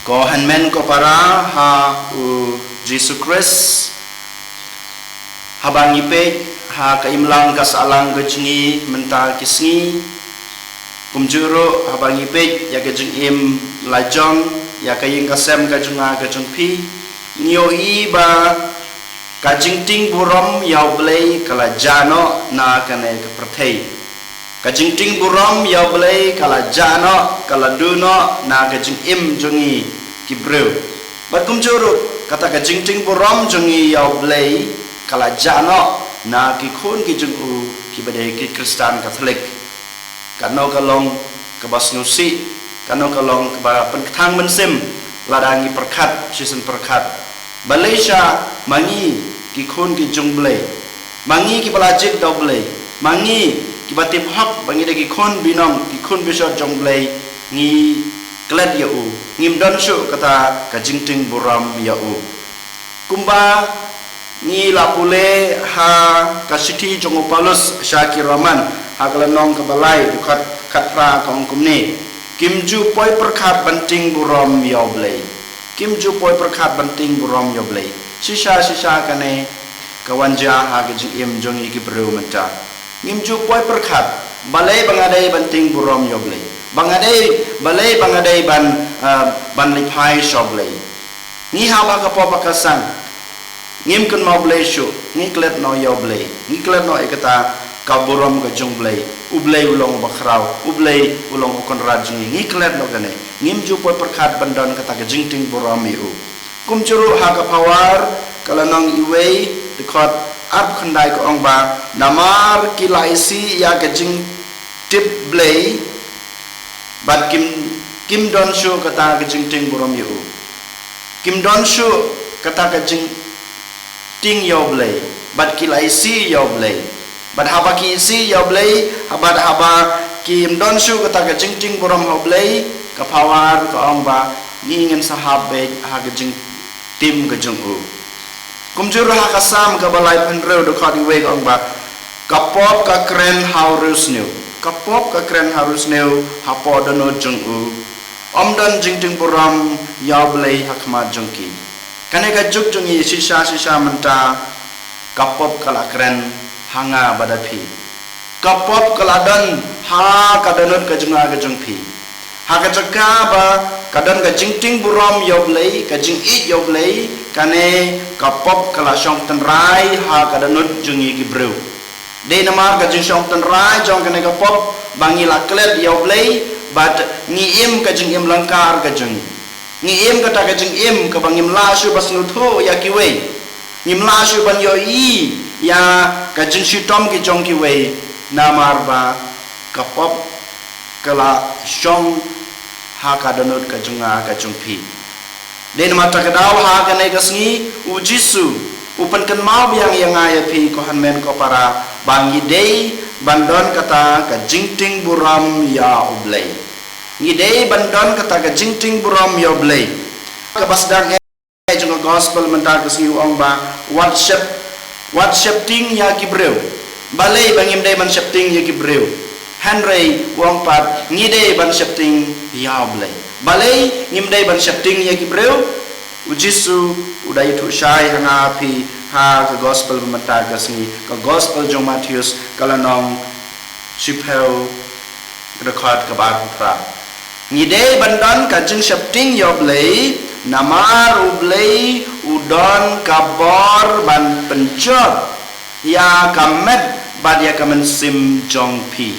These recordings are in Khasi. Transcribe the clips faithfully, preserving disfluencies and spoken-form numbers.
Ko hynmen ko para ha u Jisu Khrist, haba ngi peit ha ka imlang ka sahlang ka jong ngi mynta ki sngi, kumjuh ruh haba ngi peit ïa ka jingim la jong, ïa ka ïing ka sem ka jong nga ka jong phi, ngi ïohi ba ka jingtieng burom ïa u Blei ka la jah noh na kane ka pyrthei. Ka jingtieng burom ïa u Blei ka la jah noh, ka la duh noh na ka jingim jong ngi ki briew. Bad kumjuh ruh kata ka jingtieng burom jong ngi ïa u Blei ka la jah noh na ki khun ki jong u kiba dei ki Khristan Katholik. Kano ka long kaba sngewsih, kano ka long kaba pynkthang mynsiem lada ngi pyrkhat shisien pyrkhat. Balei sha ma ngi ki khun ki jong u Blei, ma ngi kiba la jied da u Blei, ma ngi kiba tip hok ba ngi dei ki khun binong, ki khun bishar jong u Blei, ngi klet ïa u, ngim don shuh kata ka jingtieng burom ïa u. Kumba ngi la pule ha ka shithi jong u Paulus sha ki Roman, ha ka lynnong kaba lai, dkhot khatphra ka ong kumne: Kim ju poi pyrkhat ban tieng burom ïa u Blei. Kim ju poi pyrkhat ban tieng burom ïa u Blei. Shisha shisha kane ka wan jia ha ka jingim jong ngi ki briew mynta. Ngim ju poi pyrkhat balei ba nga dei ban tieng burom ïa u Blei, ba nga dei, balei ba nga dei ban, ah, ban leit phai sha u Blei. Ngi hap ha ka pop ha ka sang, ngim kynmaw Blei shuh, ngi klet noh ïa u Blei, ngi klet noh ïa kata ka burom ka jong u Blei. U Blei u long uba khraw, u Blei u long u Kynrad jong ngi, ngi klet noh kane. Ngim ju poi pyrkhat ban don kata ka jingtieng burom ïa u. Kumjuh ruh ha ka Pawar ka lynnong iwei, dkhot arphew khyndai ka ong ba, namar ki la isih ïa ka jingtip Blei, bad kim, kim don shuh kata ka jingtieng burom ïa u. Kim don shuh kata ka jingtieng ïa u Blei, bad ki la isih ïa u Blei. Bad haba ki isih ïa u Blei, bad haba kim don shuh kata ka jingtieng burom ha u Blei, ka Pawar ka ong ba, ngi ngin sa hap beit ha ka jingtim ka jong u. Kumjuh ruh ha ka Salm kaba laiphew hynriew, dkhot iwei ka ong ba, ka pop ka kren ha u riewsniew, ka pop ka kren ha u riewsniew hapoh dohnud jong u. Ym don jingtieng burom ïa u Blei ha khmat jong ki. Kane ka juk jong ngi shisha shisha mynta, ka pop ka la kren ha nga bad ha phi. Ka pop ka la don ha ka dohnud ka jong nga ka jong phi. Ha ka jaka ba ka don ka jingtieng burom ïa u Blei, ka jingïeit ïa u Blei, kane ka pop ka la shong tynrai ha ka dohnud jong ngi ki briew. Dei namar ka jingshong tynrai jong kane ka pop ba ngi la klet ïa u Blei, bad ngi im ka jingim lyngkar ka jong ngi. Ngi im kata ka jingim kaba ngim lah shuh ban sngewthuh ïa kiwei. Ngim lah shuh ban ïohi ïa ka jingshitom ki jong kiwei, namar ba ka pop ka la shong ha ka dohnud ka jong nga ka jong phi. Dei namar kata ka daw ha kane ka sngi u Jisu u pynkynmaw biang ïa nga ïa phi, ko hynmen ko para, ba ngi dei ban don kata ka jingtieng burom ïa u Blei. Ngi dei ban don kata ka jingtieng burom ïa u Blei. Kaba sdang eh jong ka gospel mynta ka sngi u ong ba, wat shep, wat sheptieng ïa ki briew. Balei ba ngim dei ban sheptieng ïa ki briew? Hynrei u ong pat, ngi dei ban sheptieng ïa u Blei. Balei ngim dei ban sheptieng ïa ki briew? U Jisu u da ïathuh shai ha nga ha phi ha ka gospel mynta ka sngi, ka gospel jong u Mathaios, ka lynnong shiphew, ka dkhot kaba arphew phra. Ngi dei ban don ka jingsheptieng ïa u Blei, namar u Blei u don ka bor ban pynjot ïa ka met bad ïa ka mynsiem jong phi.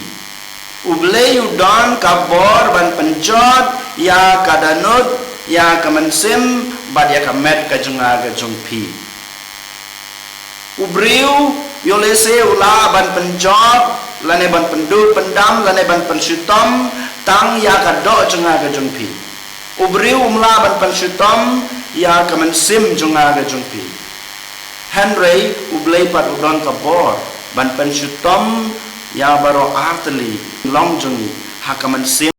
U Blei u don ka bor ban pynjot ïa ka dohnud, ïa ka mynsiem, bad ïa ka met ka jong nga ka jong phi. U briew, ïoh lehse u lah ban pynjot, lane ban pynduh pyndam, lane ban pynshitom tang ïa ka doh jong nga ka jong phi. U briew um lah ban pynshitom ïa ka mynsiem jong nga ka jong phi. Hynrei u Blei pat u don ka bor ban pynshitom ïa baroh artylli long jong ngi, ha ka mynsiem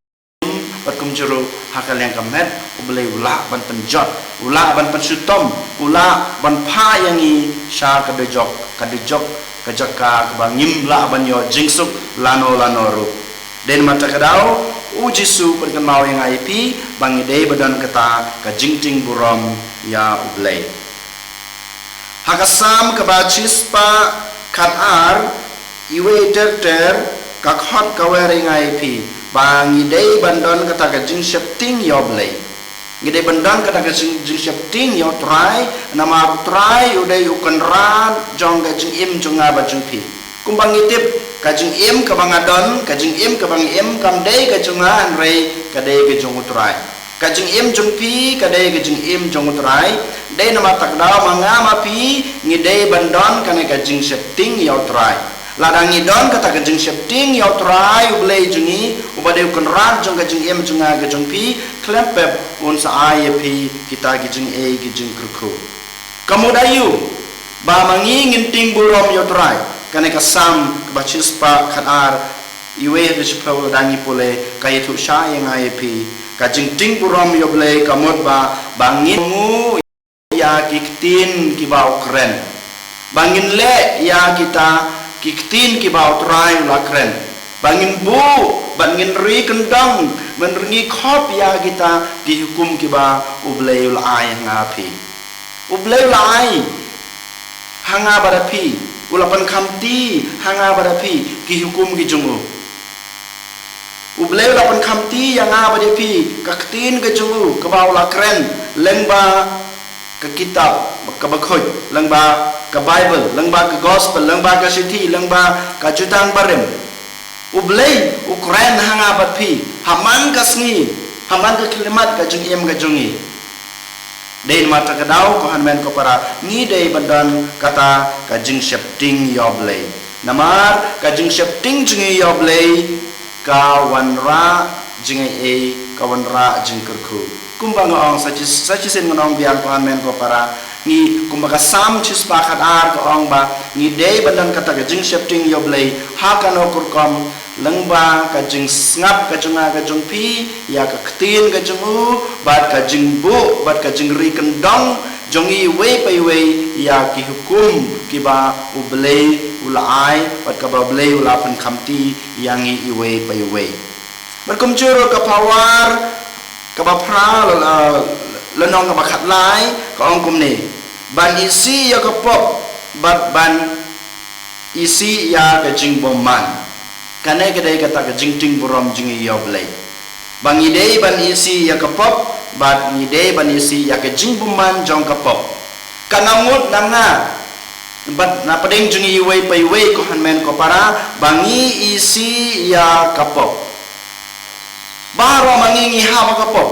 bad kumjuh ruh ha ka liang ka met. U Blei u lah ban pynjot, u lah ban pynshitom, u lah ban phah ïa ngi sha ka dujok, ka dujok, ka jaka kaba ngim lah ban ïoh jingsuk lano lano ruh. Dei namar kata ka daw, u Jisu u pynkynmaw ïa nga ïa phi, ba ngi dei ban don kata ka jingtieng burom ïa U Blei. Ha ka Salm kaba shispah khatar, iwei ter ter, ka khot ka wer ïa nga ïa phi, ba ngi dei ban don kata ka jingsheptieng ïa U Blei. Ngi dei ban don kata ka jing, jingsheptieng ïa U Trai, namar U Trai u dei u Kynrad jong ka jingim jong nga bad jong phi. Kumba ngi tip, ka jingim kaba nga don, ka jingim kaba nga im, kam dei ka jong nga hynrei ka dei ka jong U Trai. Ka jingim jong phi ka dei ka jingim jong U Trai. Dei namar kata ka daw ma nga ma phi ngi dei ban don kane ka jingsheptieng ïa U Trai. Lada ngi don kata ka jingsheptieng ïa U Trai U Blei jong ngi, uba dei u Kynrad jong ka jingim jong nga ka jong phi, khlem pep un sa ai ïa phi kita ki jingeh ki jingkyrkhu. Ka mut aïu ba ma ngi ngin tieng burom ïa U Trai? Kane ka Salm kaba shispah khatar, iwei haduh shiphew, lada ngi pule, ka ïathuh shai ïa nga ïa phi, ka jingtieng burom ïa U Blei ka mut ba, ba ngin ïa ki ktien kiba u kren. Ba ngin leh ïa kita ki ktien kiba U Trai u la kren. Ba ngin buh, ba ngin ri kyndong, ba ngin ri khop ïa kita ki hukum kiba U Blei u la ai ha nga phi. U Blei u la ai ha nga bad ha phi, u la pynkhamti ha nga bad ha phi ki hukum ki jong u. U Blei u la pynkhamti ïa nga bad ïa phi, ka ktien ka jong u, kaba u la kren, lyngba ka kitab, kaba khuid, lyngba ka Bible, lyngba ka gospel, lyngba ka shithi, lyngba ka jutang barim. U Blei, u kren ha nga bad phi, ha man ka sngi, ha man ka khyllipmat ka jingim ka jong ngi. Dei namar kata ka daw ko hynmen ko para, ngi dei ban don kata ka jingsheptieng ïa U Blei. Namar ka jingsheptieng jong ngi ïa U Blei, ka wanrah jingaiei, ka wanrah jingkyrkhu. Kumba nga ong sa shi, sa shisien nga ong biang ko hynmen ko para, ngi kumba ka Salm shispah khatar ka ong ba, ngi dei ban don kata ka jingsheptieng ïa U Blei, ha kano ka rukom, lyngba ka jingsngap ka jong nga ka jong phi ïa ka ktien ka jong u, bad ka jingbuh, bad ka jingri kyndong jong ngi iwei pa iwei ïa ki hukum kiba U Blei u la ai, bad kaba U Blei u la pynkhamti ïa ngi iwei pa iwei. Bad kumjuh ruh ka Pawar kaba phra, la, la, lynnong kaba khatlai, ka ong kumne: Ban isih ïa ka pop, bad ban isih ïa ka jingbymman. Kane ka dei kata ka jingtieng burom jong ngi ïa U Blei. Ba ngi dei ban isih ïa ka pop, bad ngi dei ban isih ïa ka jingbymman jong ka pop. Kan nang mut na nga, bad na pdeng jong ngi iwei pa iwei ko hynmen ko para, ba ngi isih ïa ka pop. Baroh ma ngi ngi hap ha ka pop.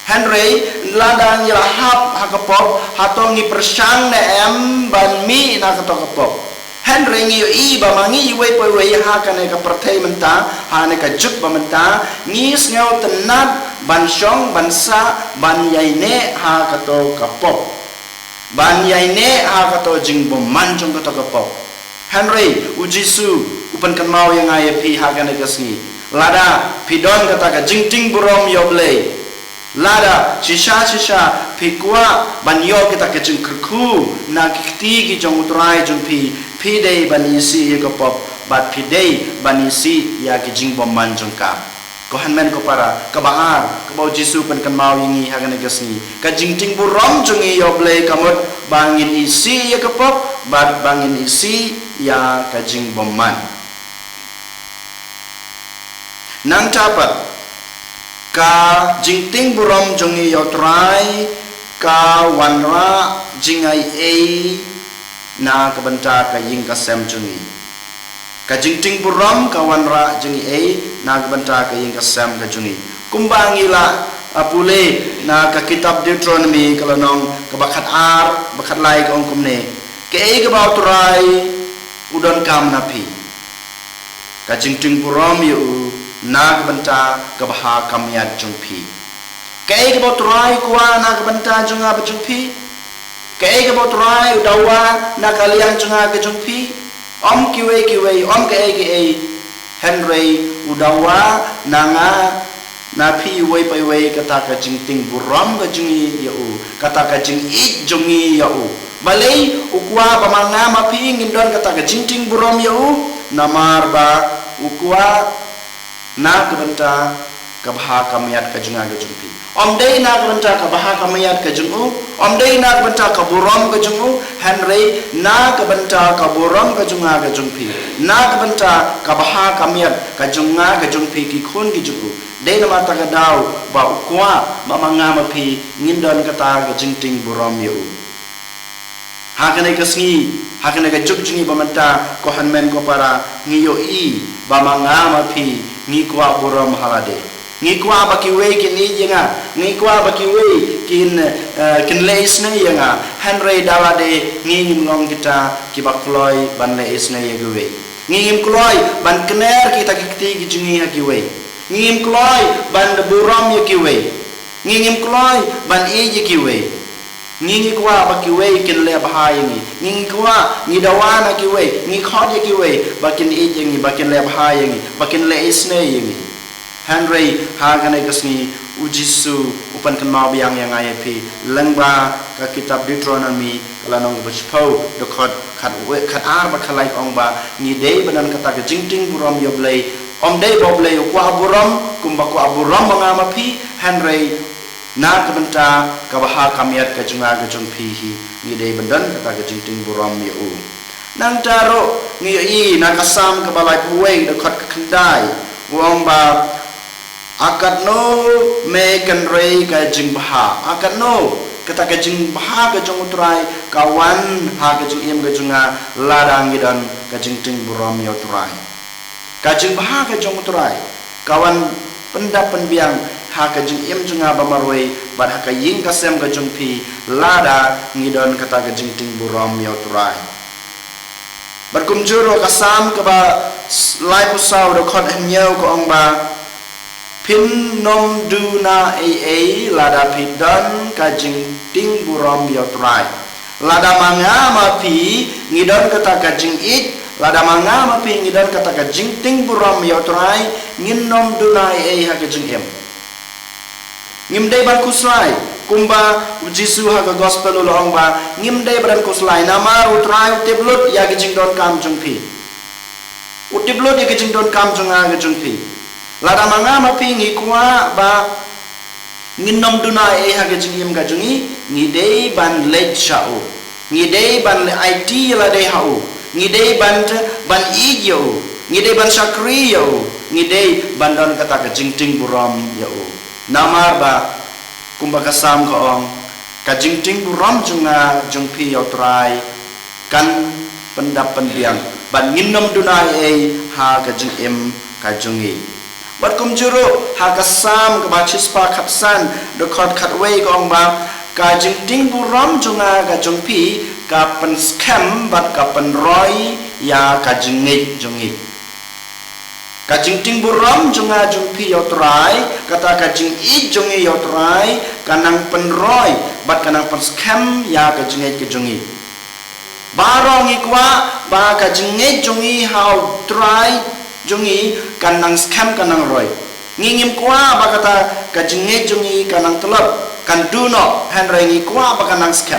Hynrei, lada ngi la hap ha ka pop, hato ngi pyrshang ne em ban mih na kato ka pop? Hynrei ngi ïohi ba ma ngi iwei pa iwei ha kane ka pyrthei mynta, ha kane ka juk ba mynta, ngi sngewtynnad ban shong, ban sah, ban ïaineh ha kato ka pop. Ban ïaineh ha kato jingbymman jong kato ka pop. Hynrei, u Jisu u pynkynmaw ïa nga ïa phi ha kane ka sngi. Lada phi don kata ka jingtieng burom ïa U Blei, lada shisha shisha phi kwah ban ïoh kata ka jingkyrkhu na ki kti ki jong U Trai jong phi, phi dei ban isih ïa ka pop, bad phi dei ban isih ïa ki jingbymman jong ka. Ko hynmen ko para, kaba ar, kaba u Jisu u pynkynmaw ïa ngi ha kane ka sngi. Ka jingtieng burom jong ngi ïa U Blei ka mut ba ngin isih ïa ka pop, bad ba ngin isih ïa ka jingbymman. Nangta pat, ka jingtieng burom jong ngi ïa U Trai ka wanrah jingaiei na ka bynta ka ïing ka sem jong ngi. Ka jingtieng burom ka wanrah jingaiei na ka bynta ka ïing ka sem ka jong ngi. Kumba ngi la, ah, pule na ka kitab Deuteronomi ka lynnong kaba khatar, ba khatlai ka ong kumne: Kaei kaba U Trai u donkam na phi, ka jingtieng burom ïa u na ka bynta ka bha ka miat jong phi. Kaei kaba U Trai u kwah na ka bynta jong nga bad jong phi? Kaei kaba U Trai u dawa na ka liang jong nga ka jong phi? Ym kiwei kiwei, ym kaei kaei. Hynrei u dawa na nga, na phi iwei pa iwei, kata ka jingtieng burom ka jong ngi ïa u, kata ka jingïeit jong ngi ïa u. Balei u kwah ba ma nga ma phi ngin don kata ka jingtieng burom ïa u? Namar ba u kwah Na ka bynta ka bha ka miat ka jong nga ka jong phi. Ym dei na ka bynta ka bha ka miat ka jong u, ym dei na ka bynta ka burom ka jong u, hynrei na ka bynta ka burom ka jong nga ka jong phi. Na ka bynta ka bha ka miat ka jong nga ka jong phi ki khun ki jong u. Dei namar kata ka daw ba u kwah ba ma nga ma phi ngin don kata ka jingtieng burom ïa u. Ha kane ka sngi, ha kane ka juk jong ngi ba mynta, ko hynmen ko para, ngi ïohi ba ma nga ma phi ngi kwah burom ha lade. Ngi kwah ba kiwei kin ïeit ïa nga, ngi kwah ba kiwei kin, eh, kin leh isynei ïa nga. Hynrei da lade ngi ngim long kita kiba kloi ban leh isynei ïa kiwei. Ngi ngim kloi ban kner kita ki kti ki jong ngi ha kiwei. Ngi ngim kloi ban burom ïa kiwei. Ngi ngim kloi ban ïeit ïa kiwei. Ngi ngi kwah ba kiwei kin leh bha ïa ngi. Ngi ngi kwah, ngi dawa na kiwei, ngi khot ïa kiwei ba kin ïeit ïa ngi, ba kin leh bha ïa ngi, ba kin leh isynei ïa ngi. Hynrei ha kane ka sngi u Jisu u pynkynmaw biang ïa nga ïa phi lyngba ka kitab Deuteronomi, ka lynnong kaba shiphew, dkhot khat, khatar bad khatlai, ong ba ngi dei ban don kata ka jingtieng burom ïa U Blei. Ym dei ba U Blei u kwah burom kumba kwah burom ma nga ma phi, hynrei na ka bynta ka bha ka miat ka jong nga ka jong phi hi, ngi dei ban don kata ka jingtieng burom ïa u. Nangta ruh ngi ïohi na ka Salm kaba laiphew wei, dkhot kaba khyndai, u ong ba, a katno me kynrei ka jingbha, a katno kata ka jingbha ka jong U Trai ka wan ha ka jingim ka jong nga lada ngi don ka jingtieng burom ïa U Trai. Ka jingbha ka jong U Trai ka wan pyndap pynbiang ha ka jingim jong nga ba marwei bad ha ka ïing ka sem ka jong phi lada ngi don kata ka jingtieng burom ïa U Trai. Bad kumjuh ruh ka Salm kaba laiphew saw, dkhot hynñiew, ka ong ba, phin ym duna ei ei lada phi don ka jingtieng burom ïa U Trai. Lada ma nga ma phi ngi don kata ka jingïeit, lada ma nga ma phi ngi don kata ka jingtieng burom ïa U Trai, ngin ym duna ei ei ha ka jingim. Ngim dei ban khuslai, kumba u Jisu ha ka gospel u la ong ba ngim dei ban khuslai, namar U Trai u tip lut ïa ka jingdonkam jong phi. U tip lut ïa ka jingdonkam jong nga ka jong phi. Lada ma nga ma phi ngi kwah ba ngin ym duna ei ei ha ka jingim ka jong ngi, ngi dei ban leit sha u. Ngi dei ban leit aiti ïa lade ha u. Ngi dei ban, ban ïeit ïa u. Ngi dei ban shakri ïa u. Ngi dei ban don kata ka jingtieng burom ïa u. Namar ba kumba ka Salm ka ong, ka jingtieng burom jong nga jong phi ïa U Trai kan pyndap pynbiang bad ngin ym duna ei ei ha ka jingim ka jong ngi. Bad kumjuh ruh ha ka Salm kaba shispah khatsan, dkhot khatwei, ka ong ba, ka jingtieng burom jong nga ka jong phi ka pynskhem bad ka pynroi ïa ka jingngeit jong ngi. Ka jingtieng burom jong nga jong phi ïa U Trai, kata ka jingïeit jong ngi ïa U Trai, ka nang pynroi bad ka nang pynskhem ïa ka jingngeit ka jong ngi. Baroh ngi kwah ba ka jingngeit jong ngi ha U Trai jong ngi kan nang skhem, kan nang roi. Ngi ngim kwah ba kata ka jingngeit jong ngi kan nang tlot, kan duh noh, hynrei ngi kwah ba kan nang skhem.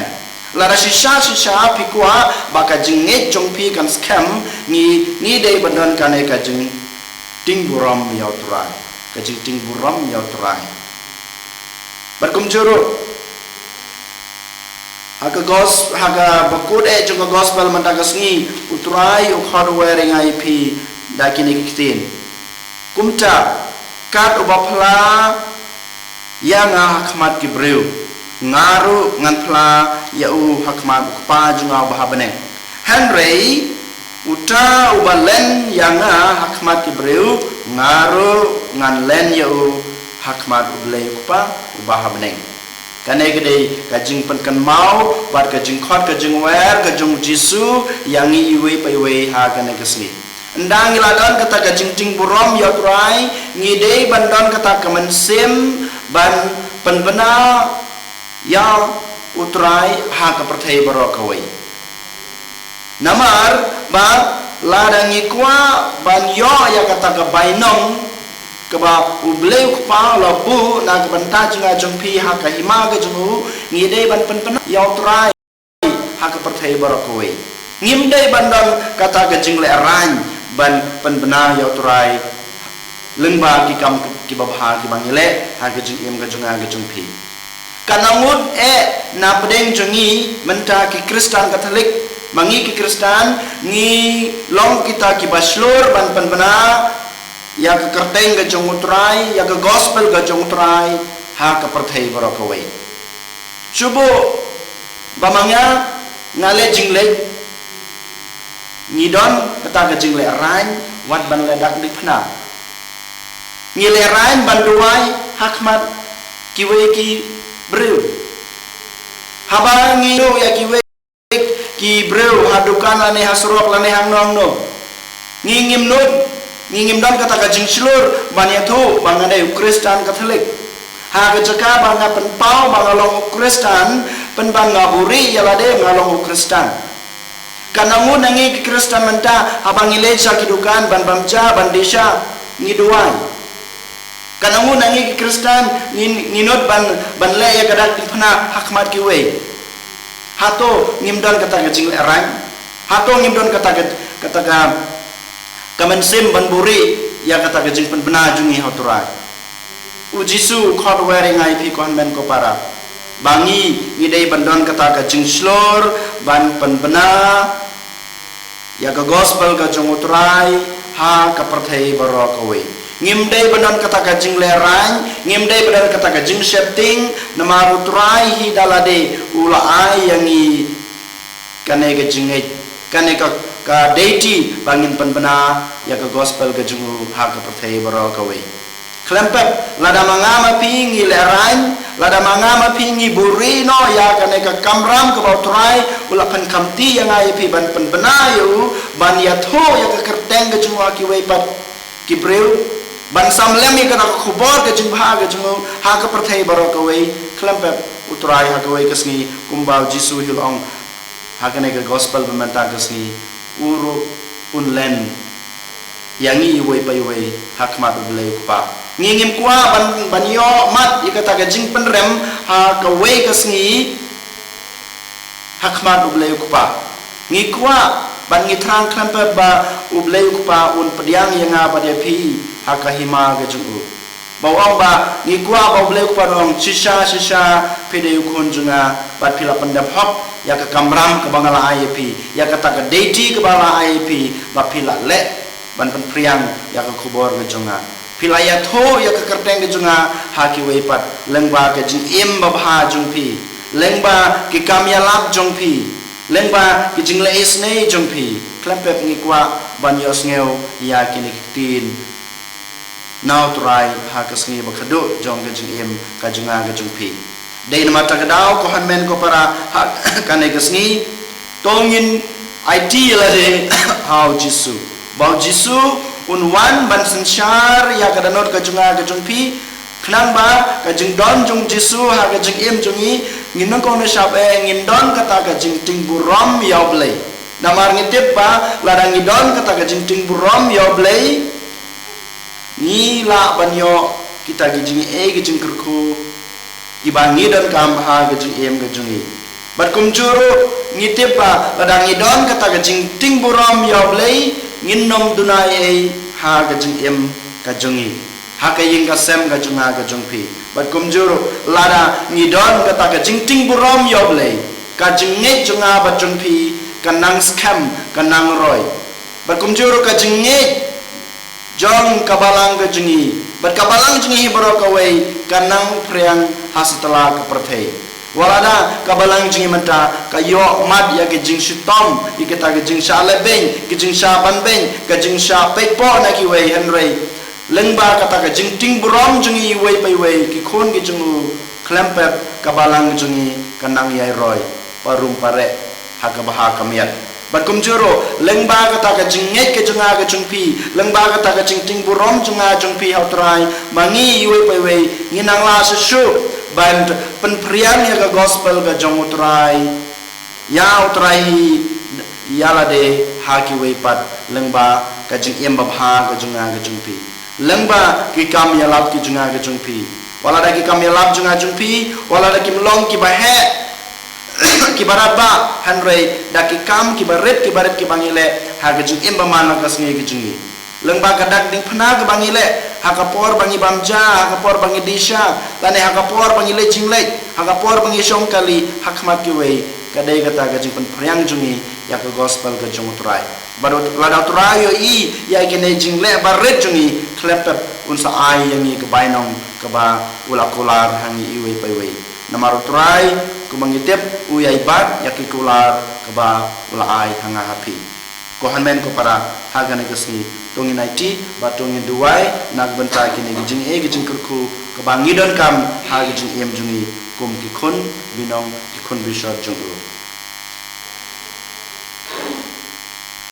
Lada shisha shisha phi kwah ba ka jingngeit jong phi kan skhem, ngi, ngi dei ban don kane ka jingtieng burom ïa U Trai, ka jingtieng burom ïa U Trai. Bad kumjuh ruh ha ka gos-, ha kaba kut eh jong ka gospel mynta ka sngi, U Trai u khot wer ïa nga ïa phi da kine ki ktien. Kumta, kat uba phla ïa nga ha khmat ki briew, nga ruh ngan phla ïa u ha khmat U Kpa jong nga uba ha bneng. Hynrei uta uba len ïa nga ha khmat ki briew, nga ruh ngan len ïa u ha khmat U Blei U Kpa uba ha bneng. Kane ka dei ka jingpynkynmaw bad ka jingkhot ka jingwer ka jong U Jisu ïa ngi iwei pa iwei ha kane ka sngi. Ynda ngi la don kata ka jingtieng burom ïa U Trai, ngi dei ban don kata ka mynsiem ban pynbna ïa U Trai ha ka pyrthei baroh kawei. Namar ba lada ngi kwah ban ïoh ïa kata ka bainong kaba U Blei U Kpa u la buh na ka bynta jong nga jong phi ha ka hima ka jong u, ngi dei ban pynbna ïa U Trai ha ka pyrthei baroh kawei. Ngim dei ban don kata ka jinglehrain ban pynbna ïa U Trai lyngba ki kam ki babha ki ba ngi leh ha ka jingim ka jong nga ka jong phi. Katno ngut eh na pdeng jong ngi mynta ki Khristan Katholik, ma ngi ki Khristan ngi long kita ki ba shlur ban pynbna ïa ka kyrteng ka jong U Trai, ïa ka gospel ka jong U Trai ha ka pyrthei baroh kawei. Shuh ba ma nga nga leh jingleh, ngi don kata ka jingleh rain wat ban leh dak dikphna. Ngi leh rain ban duwai ha khmat kiwei ki briew. Haba ngi ïoh ïa kiwei ki briew ha dukan lane ha surok lane hangno hangno, ngi ngim nud, ngi ngim don kata ka jingshlur ban ïathuh ba nga dei u Khristan Katholik. Ha ka jaka ba nga pynpaw ba nga long u Khristan, pynban nga buhrieh ïa lade nga long u Khristan. Katno ngut na ngi ki Khristan mynta haba ngi leit sha ki dukan ban bam ja ban dih sha, ngi duwai. Katno ngut na ngi ki Khristan ngi, ngi nud ban, ban leh ïa ka dak dikphna ha khmat kiwei. Hato ngim don kata ka jingleh rain? Hato ngim don kata ka, kata ka, ka mynsiem ban buhrieh ïa kata ka jingpynbna jong ngi ha U Trai? U Jisu u khot wer ïa nga ïa phi ko hynmen ko para ba ngi, ngi dei ban don kata ka jingshlur ban pynbna ïa ka gospel ka jong U Trai ha ka pyrthei baroh kawei. Ngim dei ban don kata ka jingleh rain, ngim dei ban don kata ka jingsheptieng, namar U Trai hi da lade u la ai ïa ngi kane ka jingngeit, kane ka, ka deiti ba ngin pynbna ïa ka gospel ka jong u ha ka pyrthei baroh kawei. Khlem pep, lada ma nga ma phi ngi leh rain, lada ma nga ma phi ngi buhrieh noh ïa kane ka kamram kaba U Trai u la pynkhamti ïa nga ïa phi ban pynbna ïa u, ban ïathuh ïa ka kyrteng ka jong u ha kiwei pat ki briew, ban sam lem ïa kata ka khubor ka jingbha ka jong u ha ka pyrthei baroh kawei. Khlem pep, U Trai ha kawei ka sngi, kumba U Jisu hi u la ong ha kane ka gospel ba mynta ka sngi, u ruh un len ïa ngi iwei pa iwei ha khmat U Blei U Kpa. Ngi ngim kwah ban, ban ïoh mat ïa kata ka jingpynrem ha kawei ka sngi ha khmat U Blei U Kpa. Ngi kwah ban ngi thrang khlem pep ba U Blei U Kpa un pdiang ïa nga bad ïa phi ha ka hima ka jong u. Ba u ong ba ngi kwah ba U Blei U Kpa un ong, shisha shisha phi dei u khun jong nga bad phi la pyndep hok ïa ka kamram kaba nga la ai ïa phi, ïa kata ka deiti kaba la ai ïa phi, ba phi la leh ban pynphriang ïa ka khubor ka jong nga. Phi la ïathuh ïa ka kyrteng ka jong nga ha kiwei pat, lyngba ka jingim babha jong phi, lyngba ki kam ïalap jong phi, lyngba ki jingleh isynei jong phi. Khlem pep ngi kwah ban ïohsngew ïa kine ki ktien na U Trai ha ka sngi ba khadduh jong ka jingim ka jong nga ka jong phi. Dei namar kata ka daw ko hynmen ko para ha kane ka sngi, to ngin aiti ïa lade ha U Jisu. Ba U Jisu un wan ban synshar ïa ka dohnud ka jong nga ka jong phi, khnang ba ka jingdon jong U Jisu ha ka jingim jong ngi, ngin ym kong na shap eh, ngin don kata ka jingtieng burom ïa U Blei. Namar ngi tip ba lada ngi don kata ka jingtieng burom ïa U Blei, ngi lah ban ïoh kita ki jingaiei ki jingkyrkhu kiba ngi donkam ha ka jingim ka jong ngi. Bad kumjuh ruh ngi tip ba lada ngi don kata ka jingtieng burom ïa U Blei, ngin ym duna ei ei ha ka jingim ka jong ngi, ha ka ïing ka sem ka jong nga ka jong phi. Bad kumjuh ruh lada ngi don kata ka jingtieng burom ïa U Blei, ka jingngeit jong nga bad jong phi ka nang skhem, ka nang roi. Bad kumjuh ruh ka jingngeit jong ka balang ka jong ngi bad ka balang jong ngi baroh kawei ka nang phriang ha satlak ka pyrthei. Wat lada ka balang jong ngi mynta ka ïoh mat ïa ka jingshitom, ïa kata ka jingshah lehbeiñ, ka jingshah banbeiñ, ka jingshah peitpoh na kiwei, hynrei lyngba kata ka jingtieng burom jong ngi iwei pa iwei ki khun ki jong u, khlem pep ka balang jong ngi ka nang ïai roi, parum pareh ha ka bha ka miat. Bad kumjuh ruh lyngba kata ka jingngeit ka jong nga ka jong phi, lyngba kata ka jingtieng burom jong nga jong phi ha U Trai, ma ngi iwei pa iwei ngi nang lah shuh shuh ban pynphriang ïa ka gospel ka jong U Trai, ïa U Trai hi ïa lade ha kiwei pat, lyngba ka jingim babha ka jong nga ka jong phi, lyngba ki kam ïalap ki jong nga ka jong phi. Wat lada ki kam ïalap jong nga jong phi wat lada kim long kiba heh, kiba radbah, hynrei da ki kam kiba rit kiba rit kiba ngi leh ha ka jingim ba man la ka sngi ka jong ngi, lyngba ka dak dingphna kaba ngi leh Ha ka por ba ngi bam ja, ha ka por ba ngi die sha, lane ha ka por ba ngi leit jingleit, ha ka por ba ngi shong kali ha khmat kiwei, ka dei kata ka jingpynphriang jong ngi ïa ka gospel ka jong U Trai. Bad lada U Trai u ïohi ïa kine jingleh barit jong ngi, khlem pep un sa ai ïa ngi ka bainong kaba u la kular ha ngi iwei pa iwei. Namar U Trai, kumba ngi tip, u ïai bat ïa ki kular kaba u la ai ha nga ha phi. Ko hynmen ko para, ha kane ka sngi, to ngin aiti bad to ngin duwai na ka bynta kine ki jingeh ki jingkyrkhu kaba ngi donkam ha ki jingim jong ngi kum ki khun binong, ki khun bishar jong u.